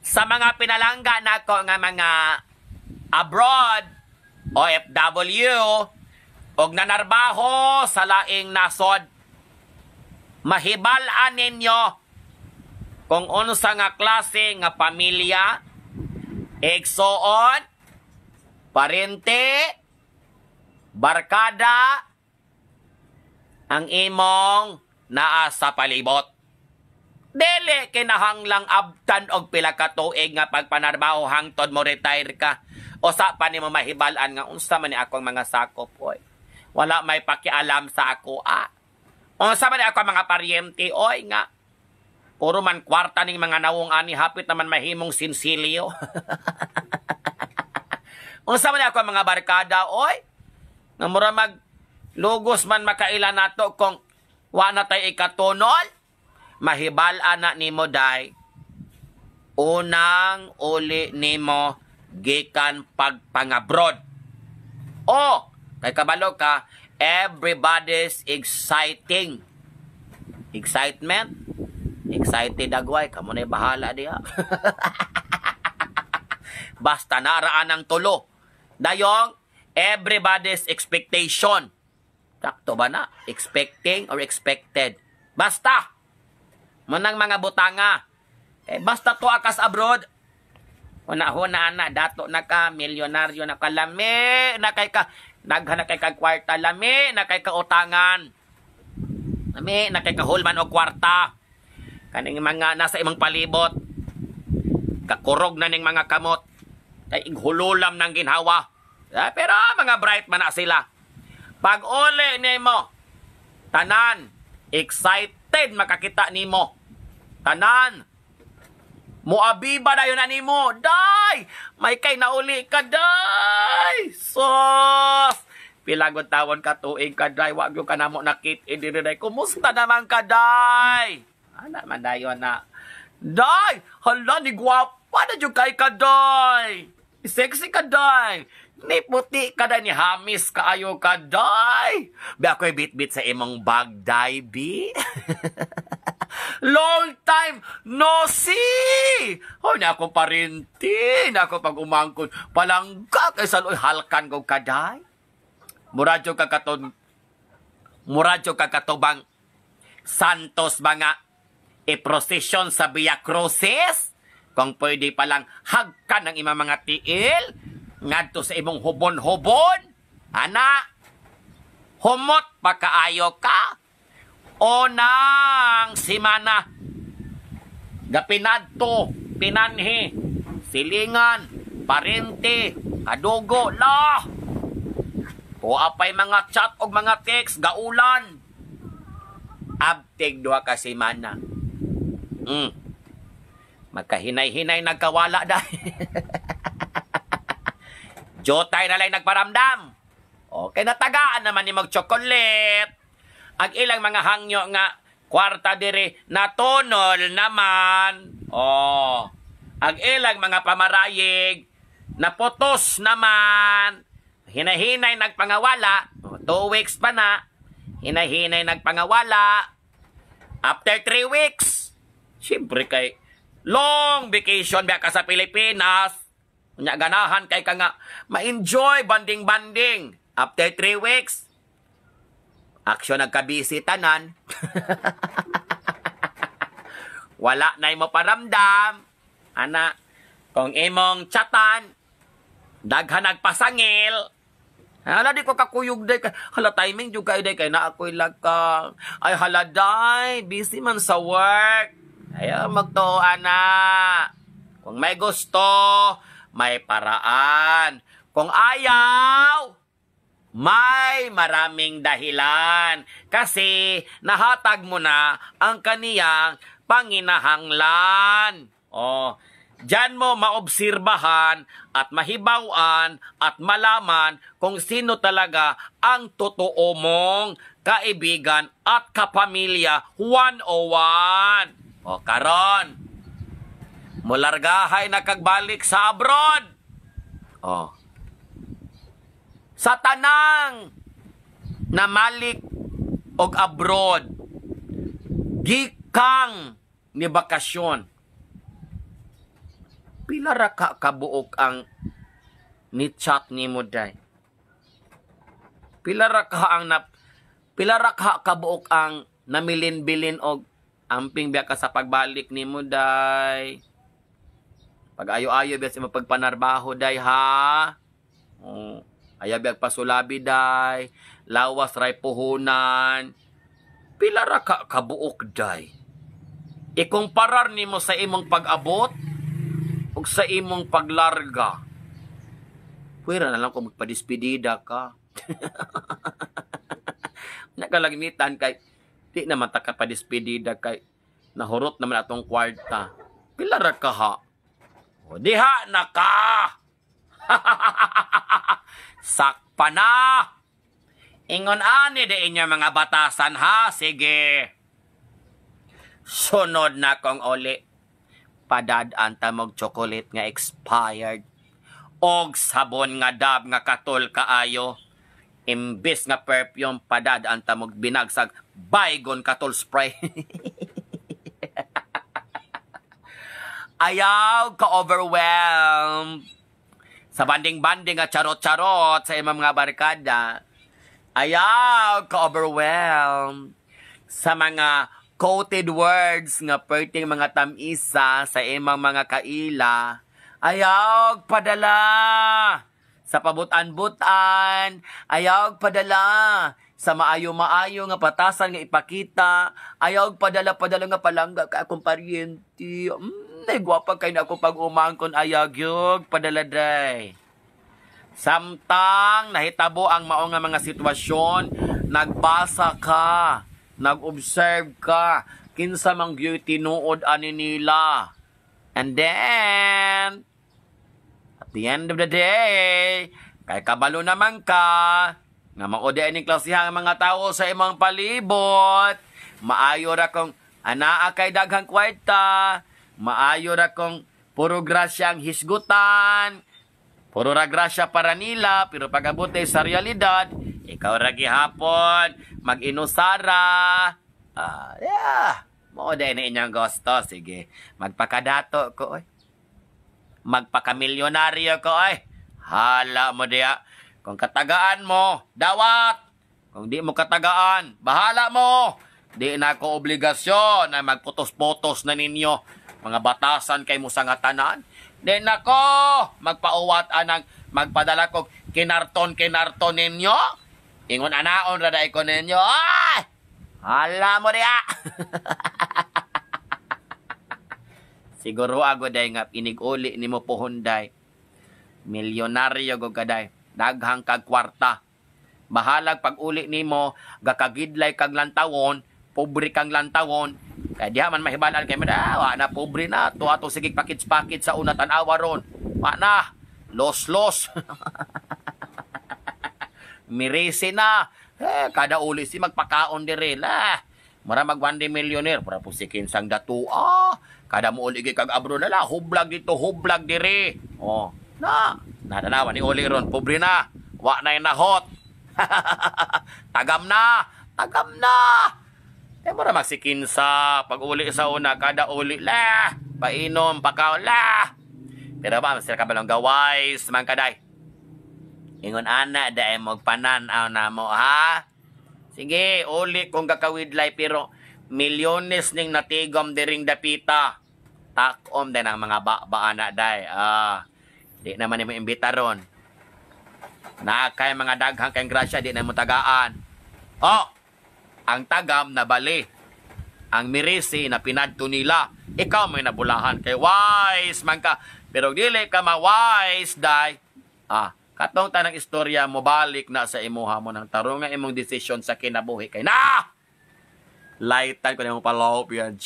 Sa mga pinalangga nako nga mga abroad, OFW, og nanarbaho sa laing nasod, mahibal-an ninyo kung unsa nga klase nga pamilya, igsoon, parente, barkada, ang imong naa sa palibot. Dili kinahanglang abtan og pila ka tuig nga pagpanarbaho hangtod mo retire ka. O sa pa nimo mahibal-an nga unsa man ni akong mga sakop, oy. Wala may pakialam sa ako ah. Unsa man ni ako mga paryente, oy, nga puro man kwarta ning mga nawong ani, hapit naman mahimong sinsilyo. Unsa man ni ako mga barkada, oy, nga mura mag lugos man makaila nato kung wa na tay ikatunol. Mahibal-an na nimo day unang uli nimo gikan pagpangabroad. O kay kabalo ka, everybody's exciting. Excitement? Excited agway, kamo na bahala diha. Basta naraan ang tulo. Dayong everybody's expectation. Sakto ba na? Expecting or expected? Basta! Munang mga butanga. Eh, basta tuwa kas abroad. Huna-huna na, dato na ka, milyonaryo na ka, lami na kay ka, daghan na kay ka kwarta, lami na kay ka utangan. Lami na kay ka hulman og kwarta. Kaning mga nasa imong palibot, kakurog na ning mga kamot, kay ighululam ng ginhawa. Eh, pero mga bright man na sila. Pag uli nimo, tanan, excited makakita nimo. Tanan, muabiba na yun nimo. Day! May kay nauli ka, day! Sos! Pilagod tawon ka tuig ka, day. Wag yung ka namo nakit. Hindi day. Kumusta naman ka, day? Ana man dayon na. Day! Hala, ni gwapa na jud kay ka, day! Sexy ka, day! Ni puti ka, day. Ni hamis kaayo ka, day! Bi ako'y bit-bit sa imong bag, day, bi. Long time no see! Hoy, na ako parinti, na ako pag umangkon. Palangga kay sa luoy, halkan ko kaday. Muradyo ka katon, muradyo ka katubang Santos ba nga i-procession sa Via Crucis? Kung pwede palang hagkan ng imong mga tiil, ngadto sa imong hubon-hubon, ana, humot pa kaayo ka. Unang simana, gapinadto, pinanhi, silingan, parente, kadugo, la. Kuha pa'y mga chat og mga text, gaulan. Abtig 2 ka semana. Magkahinay-hinay nagkawala dahil. Jotay na lang nagparamdam. Okay, natagaan naman ni mag-chocolate. Ang ilang mga hangyo nga kwarta diri natunol naman. Oh. Ang ilang mga pamarayig naputos naman. Hinahinay nagpangawala. Oh, 2 weeks pa na. Hinahinay nagpangawala. After 3 weeks, siyempre kay long vacation ba ka sa Pilipinas. Unya ganahan kay ka nga ma-enjoy banding-banding. After 3 weeks, aksyon nagkabisi tanan. Wala na imo paramdam. Ana, kung imong chatan, daghan nagpasangil. Hala, di ko kakuyog day. Hala, timing jud kay day kay na ako'y lagkang. Ay, hala day, busy man sa work. Ayaw magtuo, ana. Kung may gusto, may paraan. Kung ayaw, may maraming dahilan. Kasi nahatag mo na ang kaniyang panginahanglan. Oh, diyan mo maobserbahan at mahibawan at malaman kung sino talaga ang totoo mong kaibigan at kapamilya 101. O karon, mulargahay na kagbalik sa abroad. O. Sa tanang namalik og abroad, gikang ni bakasyon. Pila ra ka kabuok ang ni chat nimo, day? Pila ra ka kabuok ang namilin-bilin og amping biya ka sa pagbalik nimo, day? Pag-ayo-ayo biya sa imong pagpanarbaho, day, ha? Oh, ayaw biya pasulabi, day. Lawas ray puhunan. Pila ra ka kabuok, day? Ikumparar nimo sa imong pag-abot ug sa imong paglarga. Pwera na lang kung magpadispedida ka. Nakalagmitan kay di naman ta ka padispedida kay nahurot naman atong kwarta. Pila ra ka ha? O diha na ka! Sakpa na! Ingon ani di inyo mga batasan, ha? Sige. Sunod na kong uli. Padad-an ta mog chocolate nga expired. Og sabon nga Dove nga katol kaayo. Imbis nga perfume, padad-an ta mog binagsag Baygon katol spray. Ayaw ka-overwhelmed sa banding-banding nga charot-charot sa imong mga barkada. Ayaw ka-overwhelmed sa mga quoted words nga perting mga tamisa sa imong mga kaila. Ayaw padala sa pabutan-butan. Ayaw padala sa maayo-maayo nga patasan nga ipakita. Ayaw padala-padala nga palangga ka akong paryente. Ay, gwapa kay na ako pag umangkon. Ayaw gyud padala, day. Samtang nahitabo ang mao nga mga sitwasyon, nagbasa ka, nag-observe ka, kinsa mang gyud tinuod ani nila. And then, at the end of the day, kay kabalo naman ka, nga mao di ining klasiha ang mga tao sa imong palibot. Maayo ra kung anaa kay daghang kwarta, maayo ra kung puro grasya ang hisgutan, puro ra grasya para nila, pero pag-abot sa realidad, ikaw ra gihapon, mag-inusara. Ah, yeah. Mao di na inyong gusto. Sige, magpakadato ko, oy. Magpakamilyonaryo ko, oy. Hala mo diya. Kung katagaan mo, dawat. Kung di mo katagaan, bahala mo. Di na ako obligasyon na magputos-putos na ninyo. Mga batasan kay mo sa nga tanan. Di na ko magpauwat anang magpadala ko kinarton-kinarton ninyo. Ingon anaon ra ko ninyo. Ay! Hala mo diya. Siguro ago day nga inig-uli nimo pohonday. Milyonaryo go kaday. Daghang kag kwarta. Bahalag pag uli nimo gakagidlay kag lantawon, pobre kang lantawon. Kay diha man mahibalan kay wa na pobre na to ato sige pakits-pakit sa una tan-awa ron. Wa na. Los-los. Mirisi na. Eh, kada uli si magpakaon dire la. Mura mag one day millionaire para po si kinsang datu. Ah, kada mo uli kag abro na la, hublag dito, hublag dire. Oh, na. Nadanawa ni uli ron, pobre na. Wa na nahot. Tagam na, tagam na. Eh mura magsikinsa pag uli sa una kada uli la, painom, pakaon la. Pero ba sila ka balong gawais man kaday. Ingon ana dae magpanan-aw na mo, ha? Sige, uli kong gakawidlay pero milyones ning natigom diring dapita. Takom din ang mga baana day. Ah, di naman nimo imbita ron. Na kay mga daghang kay grasya di na mo tagaan. Oh, ang tagam na bali. Ang mirisi na pinadto nila. Ikaw may nabulahan kay wise man ka. Pero dili ka ma-wise day. Ah, katong tanang istorya mo balik na sa imuha mo ng tarong nga imong desisyon sa kinabuhi kay na. Lightan ko na imong palop yan.